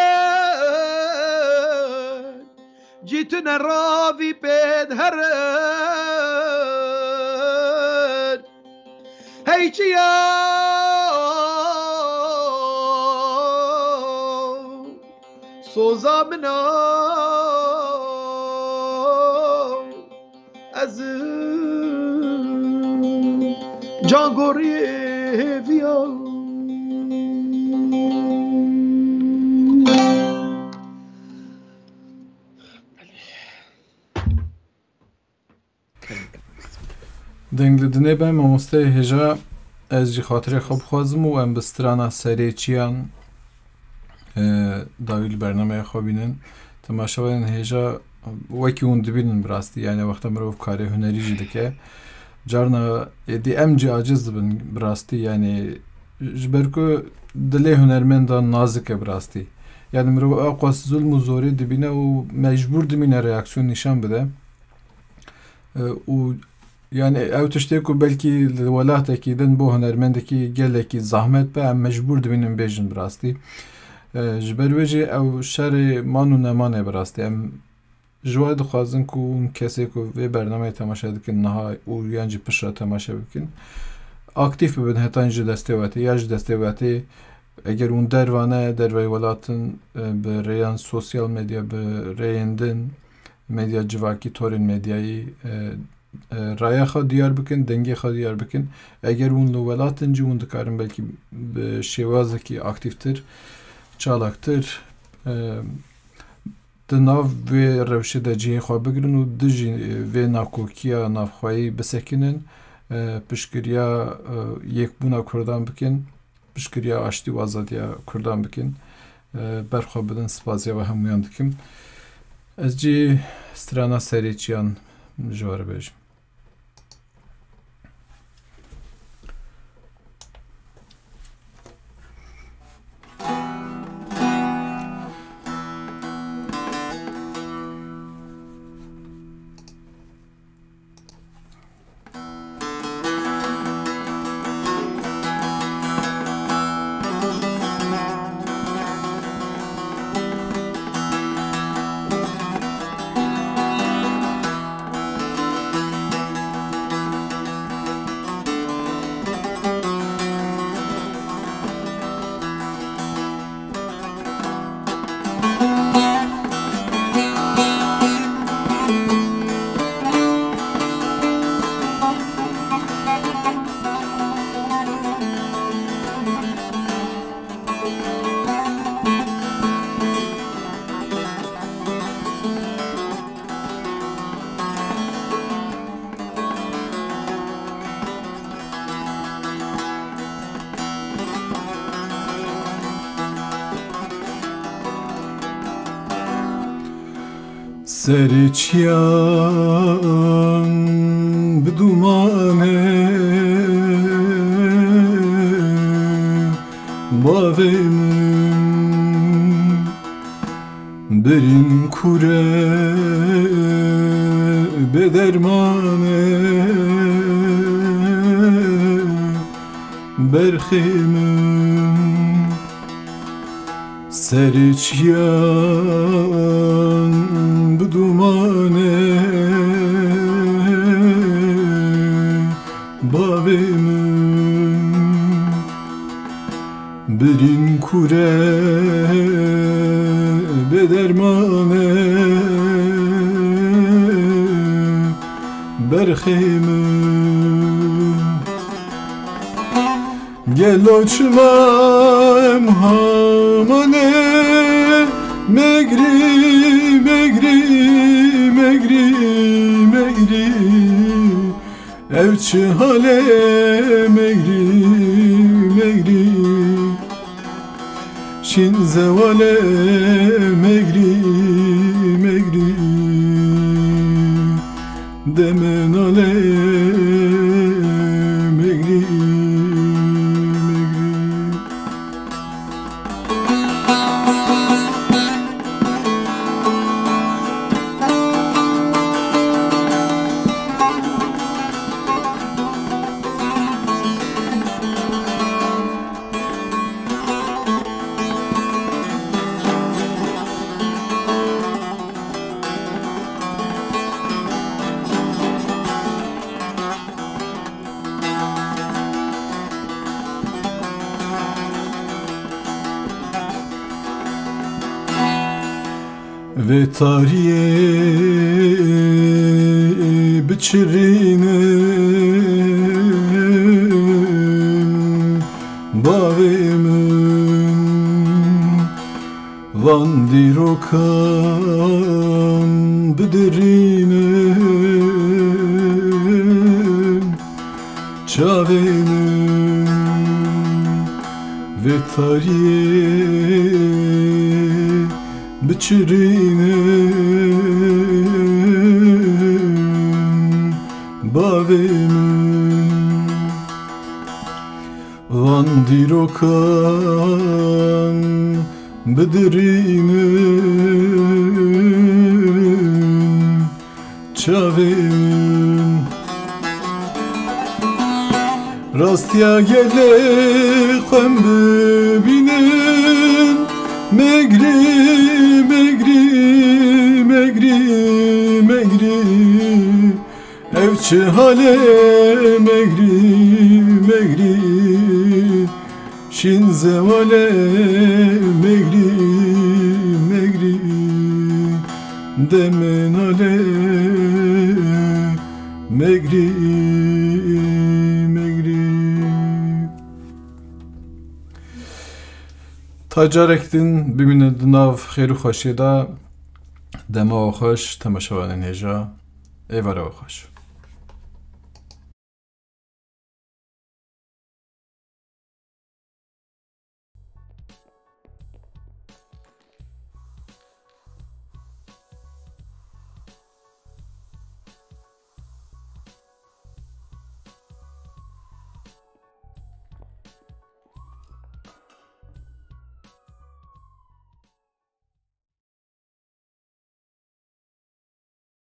cî tune ravî pê diherin. Hey çiya soza min a, ez can goriyê viya. Deng li dinê be, mamosteyê hêja, ez jî xatirê xwe bixwazim û em bi strana serê çiyan, e, dawî li bernameya xwe bînin. Temaşevanên hêja, wekî hûn dibînin bi rastî, yani wexta mirov karê hunerî jî dike, carna êdî em jî aciz dibin bi rastî, yani ji ber ku dilê hunermenda nazik e bi rastî. Yani mirov ew qas zulm û zorê dibîne û mecbûr dimîne reaksiyon nîşan bide. E, û yani ew tiştê ku belkî li welatekî din bo hunermendekî gelekî zahmet be, em mecbûr dibînin bêjin bi rastî. E, ji ber wê jî ew şerê man û neman e bi rastî. Em ji we dixwazin ku hûn kesê ku vê bernameyê temaşe dikin niha û yan jî piştre temaşe bikin, aktîf bibin, hetan ji destê we tê ya ji destê we tê. Eger hûn derva ne, derveyî welat in, e, bi rêyan sosyal medya, bi rêyên din, medya civakî, torên medyayî, e, e, raya xwe diyar bikin, dengê xwe diyar bikin. Eger hûn li welat in jî, hûn dikarin belkî bi şêwazekî aktîftir, çalaktir, e, di nav vê rewşê de cihê xwe bigirin û dijî vê nakokiya navxweyî bisekinin. E, piştgiriya, e, yekbûna Kurdan bikin, piştgiriya aştî û azadiya Kurdan bikin. E, ber xwe bidin, spasiya we hemûyan dikim. Ez jî strana Serê Çiyan ji we re bêjim. Serê çiyan bi dûman e, bavê min. Birîn kure bê derman e, berxê min. Serê çiyan bi dûman e, bavê min. Birîn kure bê derman e, berxê min. Gelo çima em hamane, megrî, megrî, megrî, megrî. Ev çi hale megrî, megrî. Şîn zewale megrî, megrî. Demenale megrî, megrî. Vê tariyê biçirînin bavê min. Van dîrokan bidirînin çavê min, vê tariyê biçirînin bavê min. Van dîrokan bidirînin çavê min. Rastiya gelê xem bibînin, megrî, megrî, megrî, megrî. Ev çi hale megrî, megrî. Şîn zewale megrî, megrî. Demê nalê megrî, megrî. Ta carek din bimînin di nav xêr û xweşiyê de. Dema we xweş, temaşevanên hêja. Êvara we xweş.